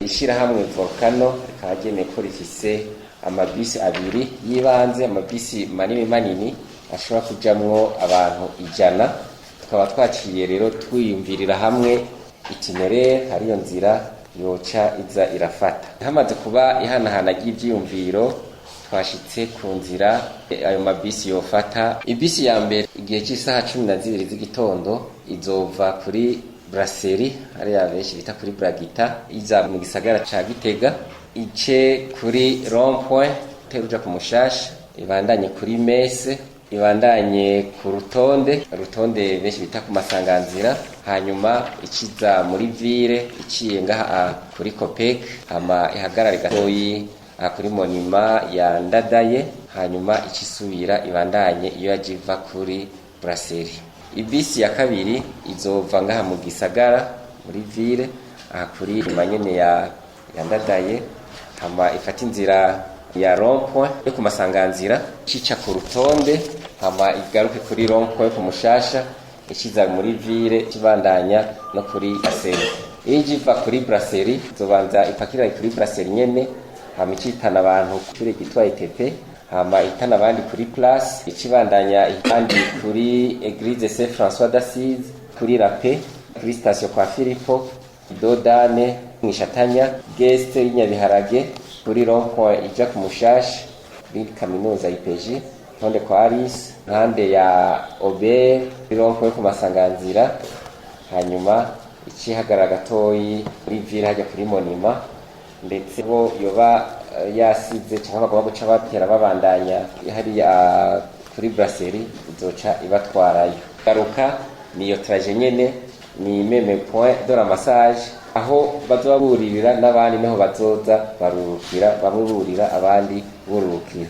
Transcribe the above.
Ishirahamwe Volcano rikaba ryemeye ko rifise amabisi abiri y'ibanze, amabisi manini manini ashobora kujamwo abantu 100. Tukaba twaciye rero twiyumvirira hamwe itinéraire, hariyo nzira yoca iza irafata. Hamaze kuba ihanahana ry'ivyiyumviro, twashitse ku nzira ayo mabisi yofata. Ibisi ya mbere, igihe cy'isaha 12 z'igitondo, izova kuri Brasserie, hariya benshi bita kuri Bragita, iza mu gisagara ca Gitega, ice kuri rond-point uja ku Mushasha, ibandanye kuri Mese, ibandanye ku Rutonde, Rutonde benshi bita ku Masanganzira, hanyuma ikiza muri ville iciye ngaha kuri Copec, hama ihagarare gatoyi aha kuri monument ya Ndadaye, hanyuma icisubira ibandanye iyo yaje iva kuri Brasserie. Ibisi ya kabiri izova ngaha mu gisagara muri ville, aha kuri manyene ya Ndadaye, hama ifata inzira ya rond-point yo ku Masanganzira, cica ku Rutonde, hama igaruke kuri rond-point ku Mushasha, ikiza muri ville, kibandanya no kuri Brasserie. Iyo iva kuri Brasserie, izobanza ipakira kuri Brasserie nyene, hama icitana abantu kuri ryitwa ETP, hama itana abandi kuri Place, ikibandanya abandi kuri Église Saint François d'Assise, kuri La Paix, kuri station kwa Filipo Dodane, mwishatanya Geste y'Inyabiharage, kuri rond-point ija ku Mushasha, kuri kaminuza IPG, tonde kwa Alice, mpande ya Ober, kuri rond-point ku Masanganzira, hanyuma icihagarara gatoyi muri ville hajya kuri monument, ndetse bo yoba yasize cyangwa bagomba guca batera babandanya hariya kuri Brasserie, izoca ibatwarayo. Garuka niyo trajet nyene, ni même point de ramassage, aho bazoba buririra n'abandi niho bazoza barurukira, bamwe burira abandi bururukira.